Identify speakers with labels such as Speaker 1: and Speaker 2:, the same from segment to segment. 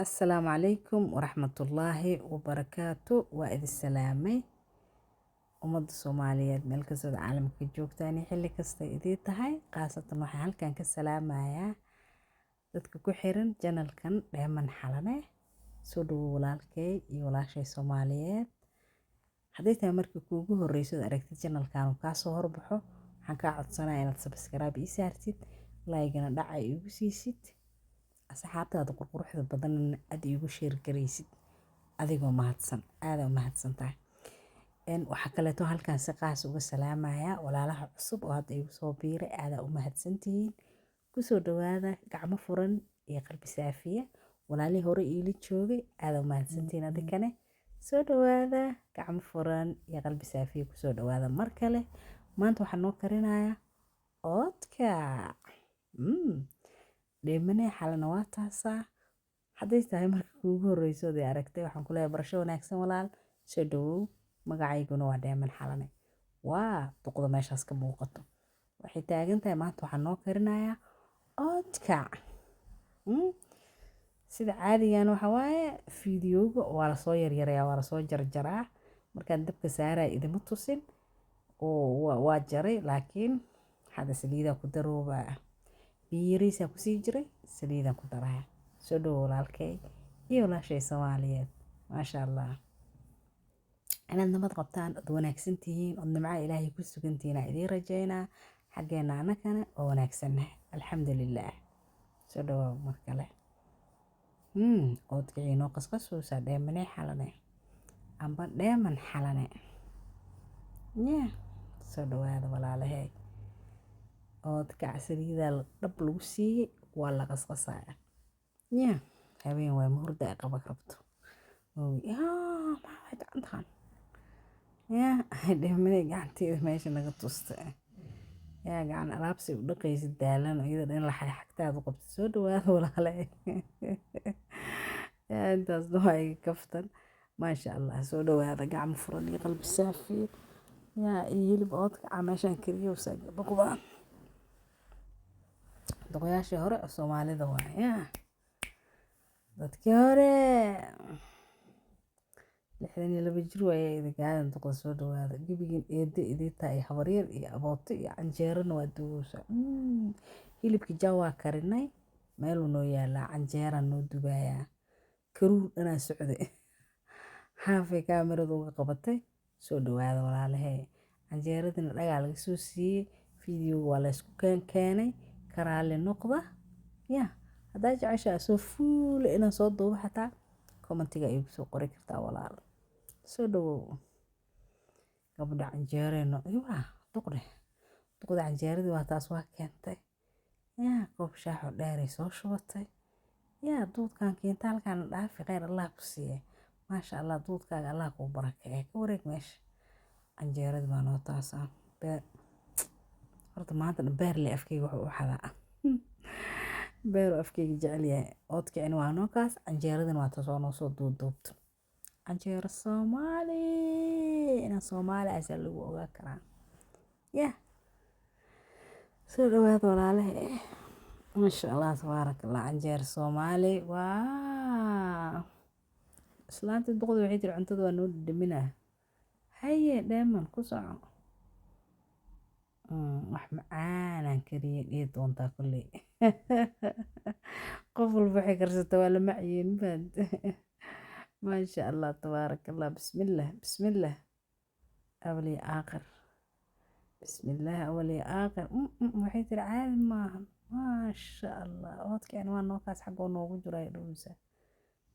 Speaker 1: Assalaamu calaykum waraxmatullaahi wabarakaatu. Waa idin salaamay ummadda Soomaaliyeed meel kastoo caalamka ka joogtaan iyo xilli kasta idiin tahay. Khaasatan waxaan halkan ka salaamayaa dadka ku xiran janalkan Dheeman Xalane. Soo dhawow walaalkay iyo walaashay Soomaaliyeed. Hadday tahay markii kuugu horreyso ood aragtid janalkan uu kaa soo horbaxo, waxaan kaa codsanayaa inaad subscribe ii saartid, like-gana dhaca iigu siisid, asxaabtaada qurquruxda badanna aad iigu share garaysid adigoo mahadsan. Aad u mahadsan tahay. Waxaa kaleeto halkan si qaas uga salaamayaa walaalaha cusub oo hadda igu soo biiray. Aad u mahadsantihiin. Kusoo dhawaada gacmo furan iyo qalbi saafiya. Walaalihii hore iila joogay, aad u mahadsantihiin adikane. Soo dhawaada, gacmo furan iyo qalbi saafiya kusoo dhawaada mar kale. Maanta waxaan noo karinayaa oodkac. Dheemanee Xalana waa taasaa. Hadday tahay marka kuugu horreyso ood i aragtay, waxaan ku leeyahay barasho wanaagsan walaal. Soo dhawow. Magacayguna waa Dheeman Xalane. Waa duqda meeshaas ka muuqato. Waxay taagan tahay maanta waxaan noo karinayaa oodkac. Sida caadigan waxa waaye fiidiyowga waa lasoo yaryarayaa, waa lasoo jarjaraa. Markaan dabka saaraya idima tusin oo waa jaray, laakiin hadda saliidaa ku daroobaa. Biyo yariisaa kusii jiray, saliidaan ku daraya. Soo dhawow walaalkay iyo walaashay Soomaaliyeed. Maasha Allah. Inaad nabad qabtaan, ood wanaagsan tihiin, ood nimca Ilaahay ku sugan tihiin aan idiin rajaynaa. Xaggeena annagana waa wanaagsannahay. Alxamdulillaah. Soo dhawow mar kale. Oodkacii noo qasqasoosaa Dheemanee Xalane. Amba Dheeman Xalane. Yeah. Soo dhawaada walaalahay. Oodkac saliidaa dhab lagu siiyey, waa la qasqasayaa. Yeah. Habeen waay, ma hurda ay qaban rabto. Yaa, maxaa waay gacantan? Yeah, Dheemanee gacanteeda meesha naga tustay. Yaa gacan alaabsi u dhaqaysid daalan iyadoo dhan la xagxagtaad u qabtid. Soo dhawaada walaalahay. Yaa intaasna waa iga kaftan. Maasha Allah. Soo dhawaada, gacmo furan iyo qalbi saafi. Yaa iyo hilib oodkac meeshaan kariyo duqdaan. Duqyaashii hore oo Soomaalida waay. Yaa dadkii hore 62 jir waaye idinka duqda. Soo dhawaada gebigiin, eedde idin tahay, habaryar iyo abooto iyo canjeerana waa duugaysaa. Hilibkii jaa waa karinay, meeluu noo yaalaa, canjeeraan noo dubayaa. Karuur dhanaa socday, xaafay kaamirada uga qabatay. Soo dhawaada walaalahay. Canjeeradina dhagaa laga soo siiyey. Fiidiyowga waa la isku keenay, ka raali noqda. Ya haddaa jeceshaa soo fuule inaan soo duubo, xataa commentiga igu soo qori kartaa walaal. Soo dhawow. Gabadha canjeereyno iwaa duqdhe, duqda canjeeradii waa taas, waa keentay. Yaa koob shaaxoo dheeray soo shubatay. Yaa duudkan keenta halkaan dhaafi, khayr Allah ku siiye. Maasha Allah, duudkaaga Allah kuu barakeeye. Ka wareeg meesha. Canjeeradii baa noo taasaa. Beer horta maanta dhan beer le afkeyga wuxuu u xadaa, beeru afkeyga jecel yahay. Oodkicina waa noo kaas, canjeeradina waa taas, waa noo soo duuduubto. Canjeero Soomaali, inaan Soomaali asaa lagu ogaa karaa. Yah, soo dhawaada walaalahay. Maasha Allah, tabaaraka Allah. Canjeero Soomaali waa islaantii duqda. Waxay tiri cuntada waa noo dhadhaminaa. Haye Dheeman, ku soco. Wax macaanaan kariyay dhihi doontaa kolley. Qof walba waxay karsata waa la macyiin mafahamte. Maasha Allah, tabaaraka Allah. Bismillah, bismillah, awal iyo aakhir. Bismillah, awal iyo aakhir. Waxay tiri caadi maahan. Maasha Allah, oodkeen waa noo kaas, xaggoo noogu jira ay dhoweysaa.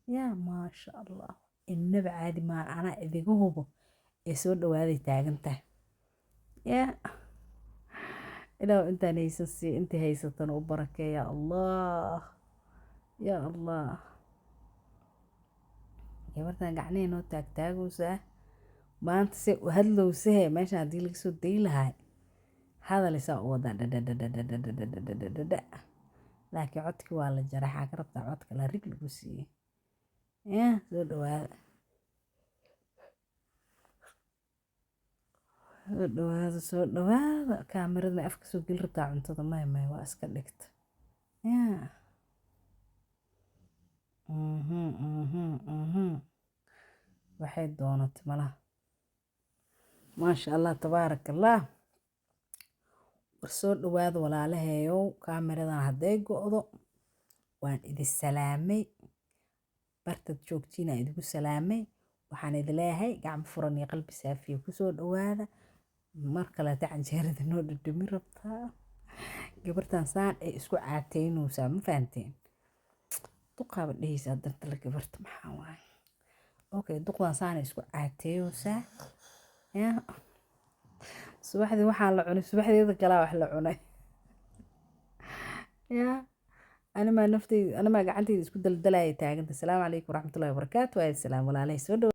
Speaker 1: Yaa maasha Allah, innaba caadi maahan, anaa idiga hubo ee soo dhawaaday taagan tahay. Yaa Ilaah, intaan haysan sii, intii haysatana u barakee. Yaa Allah, yaa Allah. Gabartan gacnihii noo taagtaagaysaa maanta se u hadlowsahe. Meeshan haddii laga soo dayi lahaa hadalisaa u wadaa dhadhadhadhadhadhadhadhadhadha, laakiin codkii waa la jaray. Xaa ka rabtaa codka la rig lagu siiyey? Yaa soo dhawaada, soo dhawaada, soo dhawaada. Kaamirada ma afka soo geli rabtaa cuntada? Maya, maya, waa iska dhigta. Yaa Waxay doonatay malaha. Maasha Allah, tabaaraka Allah. War soo dhawaada, walaalahayow. Kaamiradan hadday go'do, waan idin salaamay. Bartad joogtiina idigu salaamay. Waxaan idin leeyahay gacmo furan iyo qalbi saafiya kusoo dhawaada. Mar kaleeta canjeerada noo dhadhami rabtaa. Gabartan saan ay isku caateynaysaa, ma fahanteen? Duqaaba dhehaysaa danta la gabarta maxaa waaye? Okay, duqdan saan ay isku caateynaysaa. Ya. Subaxdii waxaan la cunay, subaxdeeda kalaa wax la cunay. Ya. Animaa nafteyda, animaa gacanteyda isku daldalaya taaganta. Asalaamu calaykum waraxmatullaahi wabarakaatu. Waa salaam, walaalahay, soo dhawaada.